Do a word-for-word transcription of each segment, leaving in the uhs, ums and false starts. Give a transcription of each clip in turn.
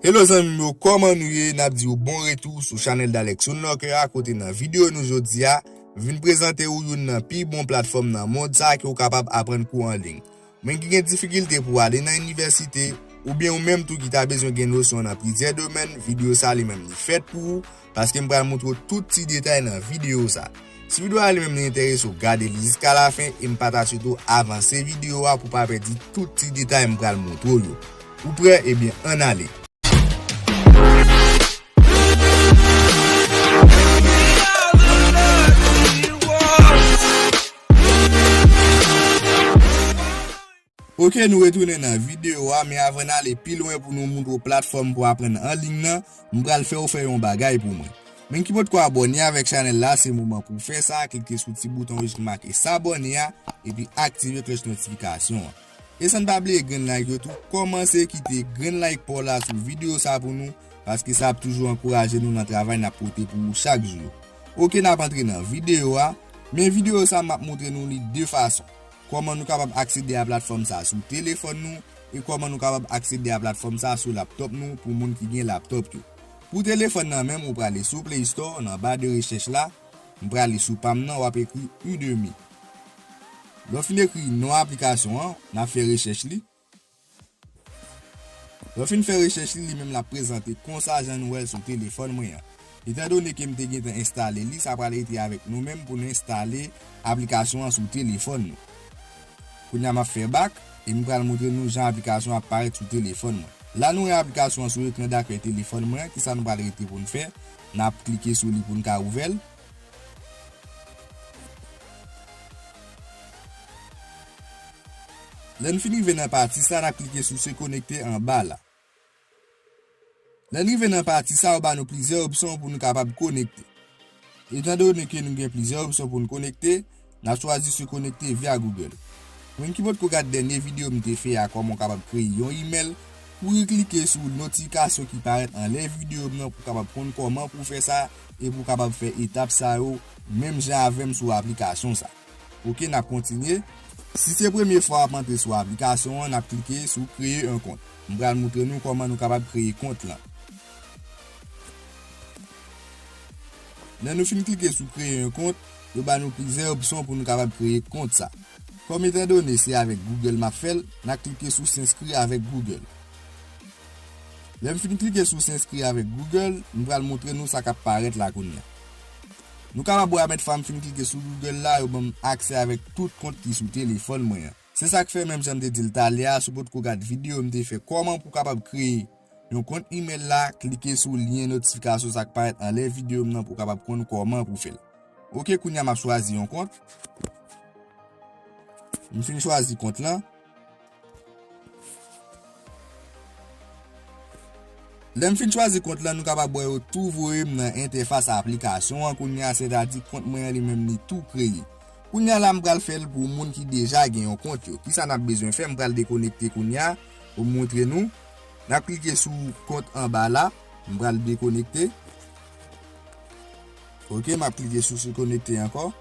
Hello zanmi m yo, kòman nou ye? N ap di w bon retou sou chanèl Dalex Woodlocker a, kote nan videyo nou jodi a, m vin prezante w youn nan pi bon platfòm nan mond sa ke w kapab aprann kou an liy. Mwen ki gen difikilte pou ale nan inivèsite, oubyen ou menm tou ki ta bezwen gen nosyon nan plizyè domèn, videyo sa li menm li fèt pou ou, paske m pral montre w tout ti detay nan videyo sa. Si videyo a li menm li enterese w, gade li jiska lafen e m pa ta swete w avanse videyo a pou w pa pèdi tout ti detay m pral montre w yo. Ou prè? Ebyen, ann ale! Ok, nou retounen nan videyo a, men avan n ale pi lwen pou nou montre w platfòm pou aprann an liy nan, m pral fè w fè yon bagay pou mwen. Menm ki potko abòne avèk chanèl la, se moman pou w fè sa, klike sou ti bouton rouj ki make s'abonner a, epi aktive klòch notifikasyon an. E san n pa bliye grenn like yo tou, kòmanse kite grenn like pa w la sou videyo sa pou nou, paske sa ap toujou ankouraje nou nan travay n ap pote pou ou chak jou yo. Ok, n ap antre nan videyo a, men videyo sa m ap montre nou li de fason. Kòman nou kapab aksede a platfòm sa sou telefòn nou e kòman nou kapab aksede a platfòm sa sou laptòp nou pou moun ki gen laptòp yo. Pou telefòn nan menm, ou prale sou Play Store, nan ba de rechèch la, m prale sou pa m nan, w ap ekri Udemy. Lè w fin ekri non aplikasyon an, n ap fè rechèch li. Lè w fin fè rechèch li, li menm l ap prezante konsa jan nou wè l sou telefòn mwen an. Etandone ke m te gentan enstale li, sa pral rete avèk nou menm pou nou enstale aplikasyon an sou telefòn nou. Kounye a m ap fè bak e m pral montre nou jan aplikasyon an ap parèt sou telefòn mwen. La nou wè aplikasyon an sou ekran dakèy telefòn mwen an, kisa nou pral rete pou n fè? N ap klike sou li pou n ka ouvè l. Lè n fin rive nan pati sa, n ap klike sou se konekte anba la. Lè n rive nan pati sa, yo ba nou plizyè opsyon pou nou kapab konekte. Etandone ke nou gen plizyè opsyon pou n konekte, n ap chwazi se konekte via Google. Mwen ki potko gad dènye videyo m te fè a, kòman w kapab kreye yon imèl, kouri klike sou notifikasyon ki parèt anlè videyo m nan pou w kapab konn kòman pou w fè sa e pou w kapab fè etap sa yo menm jan avè m sou aplikasyon sa. Ok, n ap kontinye. Si se premye fwa w ap antre sou aplikasyon an, n ap klike sou kreye yon kont. M pral montre nou kòman nou kapab kreye kont lan. Lè nou fin klike sou kreye yon kont, yo ba nou plizyè opsyon pou nou kapab kreye kont sa. Kòm etandone se avèk Google m ap fè l, n ap klike sou s'inscrire avec Google. Lè m fin klike sou s'inscrire avec Google, m pral montre nou sa k ap parèt la kounye a. Nou kapab wè a mèt fwa m fin klike sou Google la, yo ban m aksè avèk tout kont ki sou telefòn mwen an. Se sa k fè, menm jan m te di l talè a, si w potko gad videyo m te fè kòman pou w kapab kreye yon kont imèl la, klike sou lyen notifikasyon sa k parèt anlè videyo m nan pou w kapab konn kòman pou w fè l. Ok, kounye a m ap chwazi yon kont. M fin chwazi kont lan. Lè m fin chwazi kont lan, nou kapab wè yo tou voye m nan entèfas aplikasyon an kounye a, sètadi kont mwen an li menm li tou kreye. Kounye a la, m pral fè l pou moun ki deja gen yon kont yo. Kisa n ap bezwen fè? M pral dekonekte kounye a pou m montre nou. N ap klike sou kont anba la. M pral dekonekte. Ok, m ap klike sou se konekte ankò.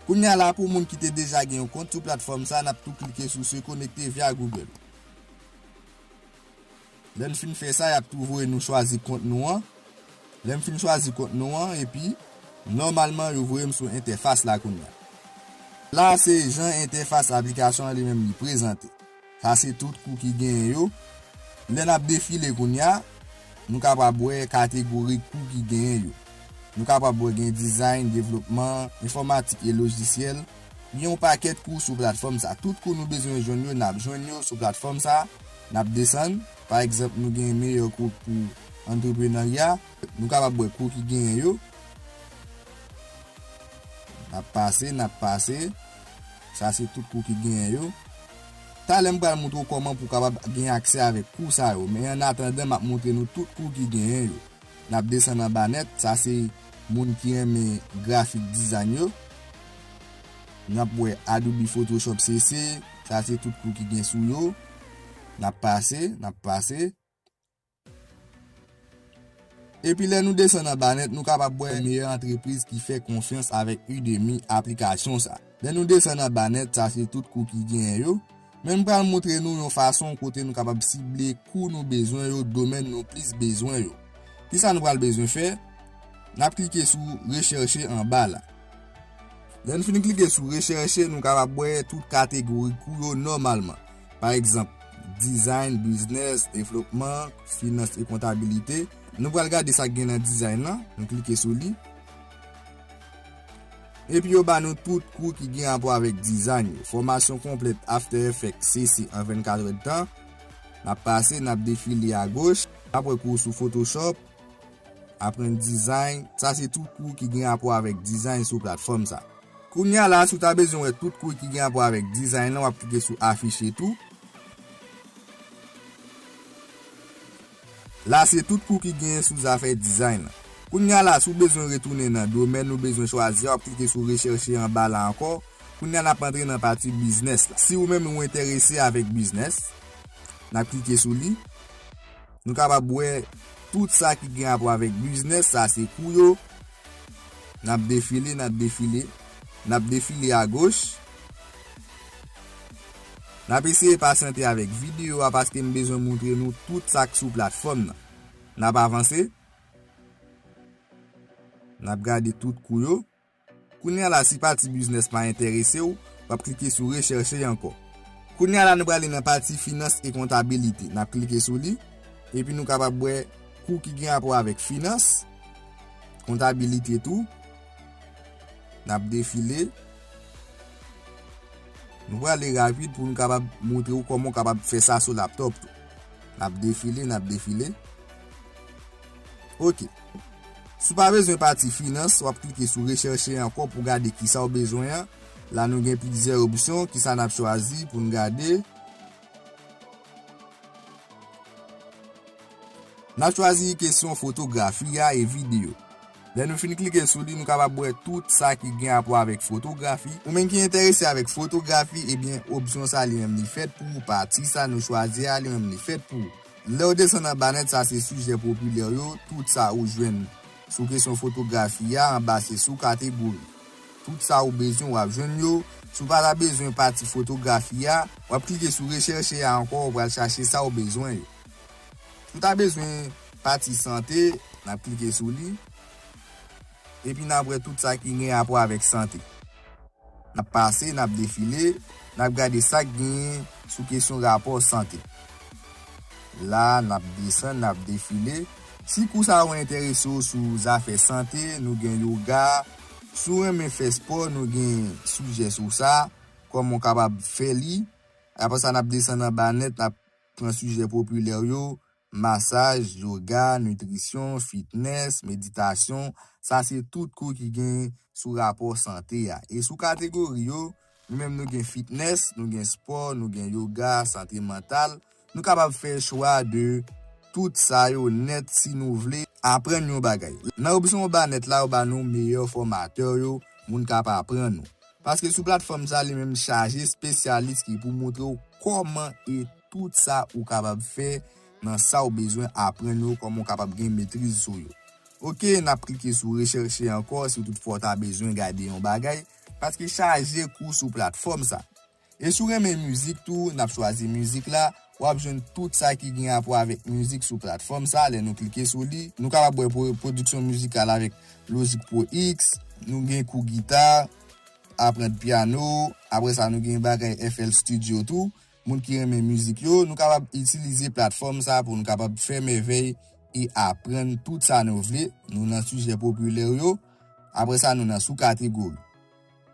Kounye a la, pou moun ki te deja gen yon kont sou platfòm sa, n ap tou klike sou se konekte via Google. Lè n fin fè sa, y ap tou voye nou chwazi kont nou an. Lè m fin chwazi kont nou an, epi, nòmalman, yo voye m sou entèfas la kounye a. La, se jan entèfas aplikasyon an li menm li prezante. Sa se tout kou ki genyen yo. Lè n ap defile kounye a, nou kapab wè kategori kou ki genyen yo. Nou kapab wè gen dizayn, devlopman, enfòmatik e lojisyèl. Gen yon pakèt kou sou platfòm sa. Tout kou nou bezwen jwenn yo, n ap jwenn yo sou platfòm sa. N ap desann. Pa egzanp, nou gen meyè kou pou antreprenarya. Nou kapab wè kou ki genyen yo. N ap pase, n ap pase. Sa se tout kou ki genyen yo. Talè m pral montre w kòman pou w kapab gen aksè avèk kou sa yo. Men annatandan, m ap montre nou tout kou ki genyen yo. N ap desann anba nèt. Sa se moun ki renmen grafik dizayn yo. N ap wè Adobe Photoshop C C. Sa se tout kou ki gen sou yo. N ap pase, n ap pase. Epi lè nou desann anba nèt, nou kapab wè meyè antrepriz ki fè konfyans avèk Udemy aplikasyon sa. Lè nou desann anba nèt, sa se tout kou ki genyen yo. Men m pral montre nou yon fason kote nou kapab sible kou nou bezwen yo, domèn nou plis bezwen yo. Kisa nou pral bezwen fè? N ap klike sou rechèche anba la. Lè n fin klike sou rechèche, nou kapab wè tout kategori kou yo nòmalman. Pa egzanp, dizayn, biznis, devlopman, finans e kontabilite. Nou pral gade sa k gen nan dizayn lan. Nou klike sou li. Epi yo ba nou tout kou ki gen rapò avèk dizayn yo. Fòmasyon konplèt After Effects C C an vennkat èdtan. N ap pase, n ap defile agoch. N ap wè kou sou Photoshop, aprann dizayn. Sa se tout kou ki gen rapò avèk dizayn sou platfòm sa. Kounye a la, si w ta bezwen wè tout kou ki gen rapò avèk dizayn lan, w ap klike sou afiche tou. La se tout kou ki genyen sou zafè dizayn lan. Kounye a la, si w bezwen retounen nan domèn ou bezwen chwazi a, w ap klike sou rechèche anba la ankò. Kounye a n ap antre nan pati biznis la. Si ou menm ou enterese avèk biznis, n ap klike sou li. Nou kapab wè tout sa ki gen rapò avèk biznis, sa se kou yo. N ap defile, n ap defile, n ap defile agoch. N ap eseye pasyante avèk videyo a paske m bezwen montre nou tout sa k sou platfòm nan. N ap avanse. N ap gade tout kou yo. Kounye a la, si pati biznis pa enterese w, w ap klike sou rechèche ankò. Kounye a la, nou prale nan pati finans e kontabilite. N ap klike sou li, epi nou kapab wè kou ki gen rapò avèk finans, kontabilite tou. N ap defile. Nou prale rapid pou nou kapab montre w kòman w kapab fè sa sou laptòp tou. N ap defile, n ap defile. Ok. Si w pa bezwen pati finans, w ap klike sou rechèche ankò pou gade kisa w bezwen an. La nou gen plizyè opsyon, kisa n ap chwazi pou n gade. N ap chwazi kesyon fotografi a e videyo. Lè nou fin klike sou li, nou kapab wè tout sa ki gen rapò avèk fotografi. Ou menm ki enterese avèk fotografi, ebyen, opsyon sa li menm li fèt pou ou, pati sa nou chwazi a, li menm li fèt pou ou. Lè w desann anba nèt, sa se sijè popilè yo, tout sa ou jwenn sou kesyon fotografi a, anba se sou kategori. Tout sa ou bezwen, w ap jwenn yo. Si w pa ta bezwen pati fotografi a, w ap klike sou rechèche a ankò, ou pral chache sa w bezwen yo. Si w ta bezwen pati sante, n ap klike sou li. Epi n ap wè tout sa ki gen rapò avèk sante. N ap pase, n ap defile, n ap gade sa k genyen sou kesyon rapò sante. La, n ap desann, n ap defile. Si kou sa yo enterese w sou zafè sante, nou gen yoga. Si w renmen fè spò, nou gen sijè sou sa, kòman w kapab fè li. Apre sa, n ap desann anba nèt, n ap pran sijè popilè yo, masaj, yoga, nitrisyon, fitnès, meditasyon. Sa se tout kou ki gen sou rapò sante a. E sou kategori yo, nou menm nou gen fitnès, nou gen spò, nou gen yoga, sante mantal. Nou kapab fè chwa de tout sa yo nèt si nou vle aprann yon bagay. Nan opsyon anba nèt la, yo ba nou meyè fòmatè yo, moun k ap aprann ou. Paske sou platfòm sa, li menm chaje espesyalis ki pou montre w kòman e tout sa ou kapab fè nan sa w bezwen aprann yo, kòman w kapab gen metriz sou yo. Ok, n ap klike sou rechèche ankò si toutfwa w ta bezwen gade yon bagay, paske chaje kou sou platfòm sa. E si w renmen mizik tou, n ap chwazi mizik la, w ap jwenn tout sa ki gen rapò avèk mizik sou platfòm sa. Lè nou klike sou li, nou kapab wè pwo-, pwodiksyon mizikal avèk Logic Pro X, nou gen kou gita, aprann pyano, apre sa nou gen bagay F L Studio tou. Moun ki renmen mizik yo, nou kapab itilize platfòm sa pou nou kapab fè mèvèy e aprann tout sa nou vle. Nou nan sijè popilè yo, apre sa nou nan sou kategori.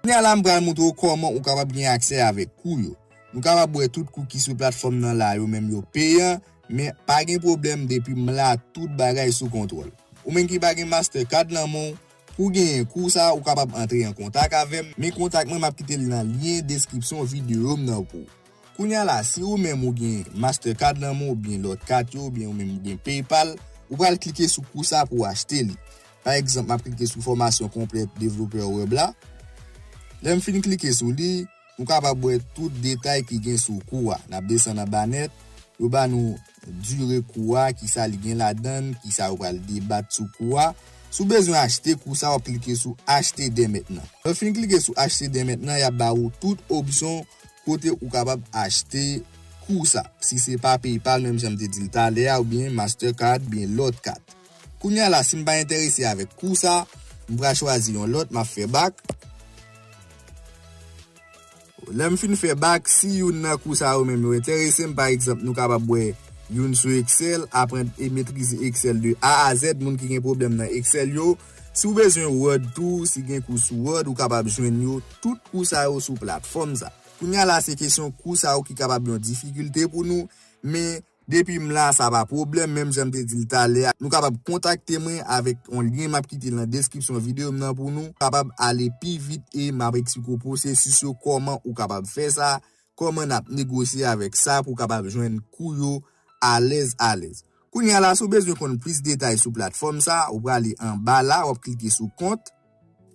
Kounye a la, m pral montre w kòman ou kapab gen aksè avèk kou yo. Nou kapab wè tout kou ki sou platfòm nan la, yo menm yo peyan, men pa gen pwoblèm, depi m la, tout bagay sou kontwòl. Ou menm ki pa gen Mastercard nan men w, pou w genyen kou sa, ou kapab antre an kontak avè m. Men kontak mwen, m ap kite l nan lyen deskripsyon videyo m nan pou ou. Kounye a la, si ou menm ou gen Mastercard nan men w, oubyen lòt kat yo, oubyen ou menm ou gen PayPal, ou pral klike sou kou sa pou w achte li. Pa egzanp, m ap klike sou fòmasyon konplèt devlopè wèb la. Lè m fin klike sou li, nou kapab wè tout detay ki gen sou kou a. N ap desann anba nèt, yo ba nou dire kou a, kisa li gen ladan l, kisa yo pral debat sou kou a. Si w bezwen achte kou sa, w ap klike sou achte dè mentnan. Lè w fin klike sou achte dè mentnan, y ap ba ou tout opsyon kote ou kapab achte kou sa. Si se pa PayPal, menm jan m te di l talè a, oubyen Mastercard, oubyen lòt kat. Kounye a la, si m pa enterese avèk kou sa, m pral chwazi yon lòt, m ap fè back. Lè m fin fè back, si youn nan kou sa yo menm yo enterese m, pa egzanp, nou kapab wè youn sou Excel, aprann e metrize Excel de A a Z, moun ki gen pwoblèm nan Excel yo. Si w bezwen Word tou, si gen kou sou Word, ou kapab jwenn yo, tout kou sa yo sou platfòm sa. Kounye a la, se kesyon kou sa yo ki kapab yon difikilte pou nou, men depi m la, sa pa pwoblèm, menm jan m te di l talè a. Nou kapab kontakte mwen avèk yon lyen m ap kite nan deskripsyon videyo m nan pou nou kapab ale pi vit e m ap eksplike w pwosesis yo, kòman ou kapab fè sa, kòman n ap negosye avèk sa pou w kapab jwenn kou yo alèz, alèz. Kounye a la, si w bezwen konn plis detay sou platfòm sa, ou prale anba la, w ap klike sou kont.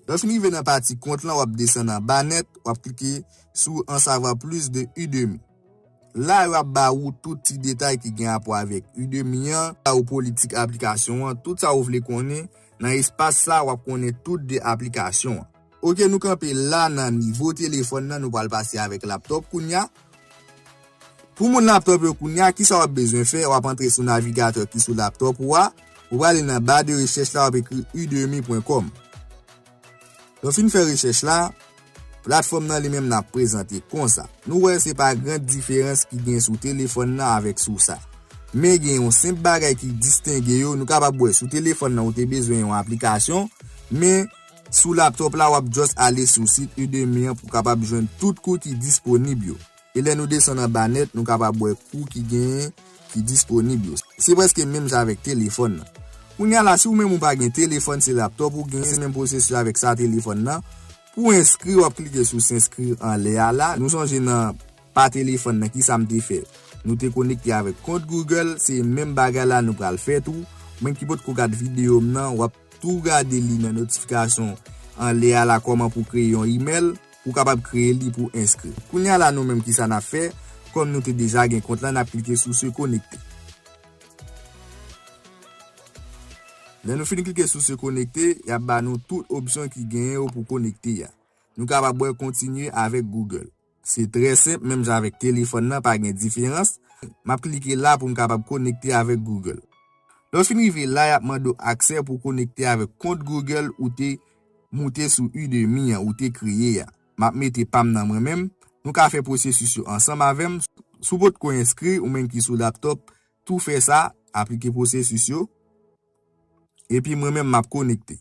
Lè w fin rive nan pati kont lan, w ap desann anba nèt, w ap klike sou En savoir plus de Udemy. La, yo ap ba ou tout ti detay ki gen rapò avèk Udemy an, ba ou politik aplikasyon an, tout sa ou vle konnen. Nan espas sa, w ap konnen tout de aplikasyon an. Oke, nou kanpe la nan nivo telefòn nan, nou pral pase avèk laptòp kounye a. Pou moun laptòp yo kounye a, kisa w ap bezwen fè? W ap antre sou navigatè ki sou laptòp ou a, ou prale nan ba de rechèch la, w ap ekri udemy pwen kòm. Lè w fin fè rechèch la, platfòm nan li menm nan ap prezante konsa. Nou wè se pa gran diferans ki gen sou telefòn nan avèk sou sa. Men gen yon senp bagay ki distenge yo, nou kapab wè sou telefòn nan ou te bezwen yon aplikasyon, men sou laptòp la w ap just ale sou sit Udemy an pou w kapab jwenn tout kou ki disponib yo. E lè nou desann anba nèt, nou kapab wè kou ki genyen ki disponib yo. Se prèske menm jan avèk telefòn nan. Kounye a la, si ou menm ou pa gen telefòn, se laptòp ou genyen, se menm pwosesis avèk sa telefòn nan. Pou w enskri, w ap klike sou s'inscrire anlè a la. Nou sonje nan pa telefòn nan, kisa m te fè? Nou te konekte avèk kont Google, se menm bagay la nou pral fè tou. Mwen ki potko gad videyo m nan, w ap tou gade li nan notifikasyon anlè a la, kòman pou kreye yon imèl, pou w kapab kreye li pou enskri. Kounye a la, nou menm, kisa n ap fè? Kòm nou te deja gen kont lan, n ap klike sou se konekte. Lè nou fin klike sou se konekte, y ap ba nou tout opsyon ki genyen yo pou konekte a. Nou kapab wè kontinye avèk Google. Se trè senp, menm jan avèk telefòn nan, pa gen diferans. M ap klike la pou m kapab konekte avèk Google. Lè w fin rive la, y ap mande w aksè pou w konekte avèk kont Google ou te moute sou Udemy an, ou te kreye a. M ap mete pa m nan mwen menm. Nou ka fè pwosesis yo ansanm avè m. Si w potko enskri, ou menm ki sou laptòp, tou fè sa, aplike pwosesis yo. Epi mwen menm, m ap konekte.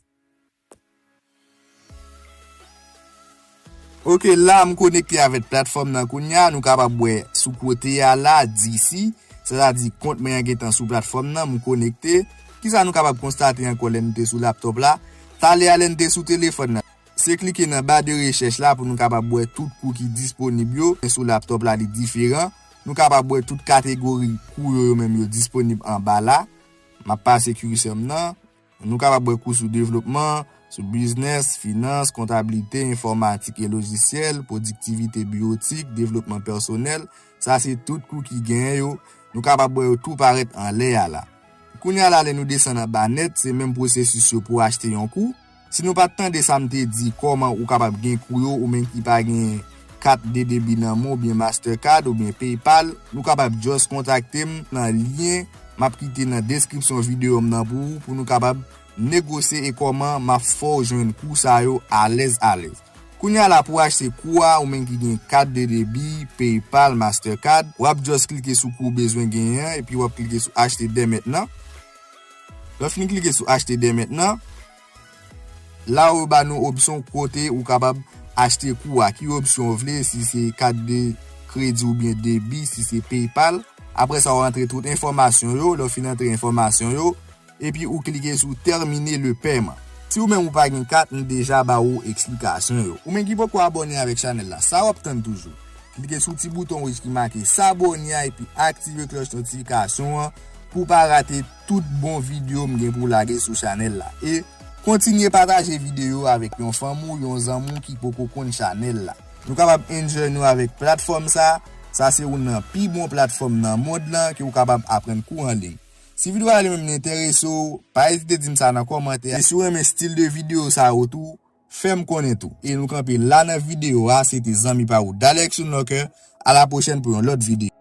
Oke, la m konekte avèk platfòm nan kounye a, nou kapab wè sou kote a la, D C, sètadi kont mwen an gentan sou platfòm nan, m konekte. Kisa nou kapab konstate ankò lè nou te sou laptòp la? Talè a lè n te sou telefòn nan, se klike nan ba de rechèch la pou nou kapab wè tout kou ki disponib yo. Men sou laptòp la, li diferan. Nou kapab wè tout kategori kou yo, yo menm yo disponib anba la. M ap pase kirisè m nan. Nou kapab wè kou sou devlopman, sou biznès, finans, kontablite, enfòmatik e lojisyèl, pwodiktivite biwotik, devlopman pèsonèl. Sa se tout kou ki genyen yo. Nou kapab wè yo tou parèt anlè a la. Kounye a la, lè nou desann anba nèt, se menm pwosesis yo pou achte yon kou. Si nou pa t tande sa m te di, kòman ou kapab gen kou yo, ou menm ki pa gen kat de debi nan men w, oubyen Mastercard, oubyen PayPal, nou kapab just kontakte m nan lyen m ap kite nan deskripsyon videyo m nan pou ou, pou nou kapab negosye e kòman m ap fè w jwenn kou sa yo alèz alèz. Kounye a la, pou achte kou a, ou menm ki gen kat de debi, PayPal, Mastercard, w ap just klike sou kou w bezwen genyen an, epi w ap klike sou achte dès maintenant. Lè w fin klike sou achte dès maintenant, la yo ba nou opsyon kote ou kapab achte kou a, ki opsyon w vle, si se kat de kredi oubyen debi, si se PayPal. Apre sa, w antre tout enfòmasyon yo. Lè w fin antre enfòmasyon yo, epi ou klike sou terminer le paiement. Si ou menm ou pa gen kat, m deja ba ou eksplikasyon yo. Ou menm ki poko abòne avèk chanèl la, sa w ap tann toujou? Klike sou ti bouton wouj ki make s'abonner a epi aktive klòch notifikasyon an pou w pa rate tout bon videyo m gen pou lage sou chanèl la. E kontinye pataje videyo avèk yon fanmi w, yon zanmi w ki poko konn chanèl la. Nou kapab enjoy nou avèk platfòm sa. Sa se youn nan pi bon platfòm nan mond lan ke w kapab aprann kou an liy. Si videyo a li menm li enterese w, pa ezite di m sa nan kòmantè a. E si w renmen stil de videyo sa yo tou, fè m konnen tou. E nou kanpe la nan videyo a, se te zanmi pa ou Dalex Locker. A la pwochèn pou yon lòt videyo.